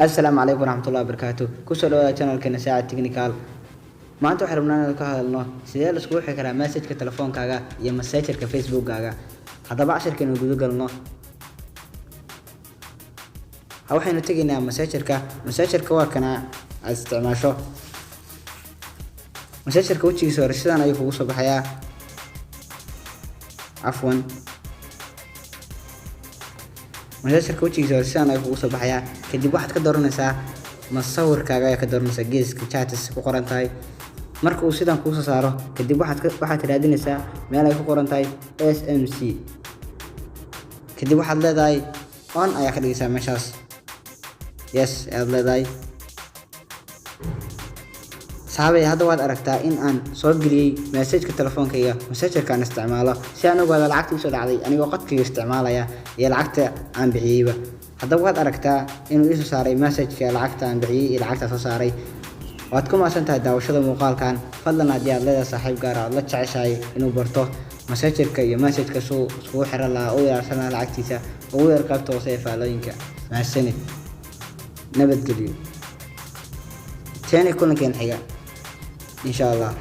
Asalaamu calaykum waraxmatullahi wabarakaatu. Kusoo dhawaada channelkeena Saacid Technical. Maanta waxaan rabnaa inaan ka hadalno sidee la iskugu xiri karaa message-ka telefoonkaaga iyo messengerka Facebookkaaga. Haddaba cashirkeenu guda galno. Waxaynu tegaynaa messengerka. Messengerka waa kana aad isticmaasho. Messengerka wejigiisa hore sidaan ayuu kugu soo baxayaa. Cafwan, messengerka wejigiisa hore sidaan ayuu kugu soo baxayaa. Kadib waxaad ka dooranaysaa masawirkaaga ayaa ka dooranaysaa geeska chats ku qoran tahay. Marka uu sidan kuu soo saaro, kadib waxaad raadinaysaa meel ay ku qoran tahay SMS. Kadib waxaad leedahay on ayaa ka dhigaysaa meeshaas, yes ayaad leedahay. Saxaabay, hadda waad aragtaa in aan soo geliyey messageka telefoonkayga messengerka aan isticmaalo, si aan ogaado lacagta isoo dhacday anigoo qadkayga isticmaalaya iyo lacagta aan bixiyeyba. Haddaba waad aragtaa inuu iisoo saaray messageka lacagta aan bixiyey iyo lacagta soo saaray. Waad ku mahadsan tahay daawashada muuqaalkan. Fadlan, haddii aad leedahay saaxiib gaar ah ood la jeceshahay inuu barto messengerka iyo messageka suu iskugu xiran lahaa, u ilaalsan lahaa lacagtiisa, ugu yar qaybta hoose ee faalooyinka. Mahadsanid, nabadgelyo, teeni kulankeen xiga insha Allah.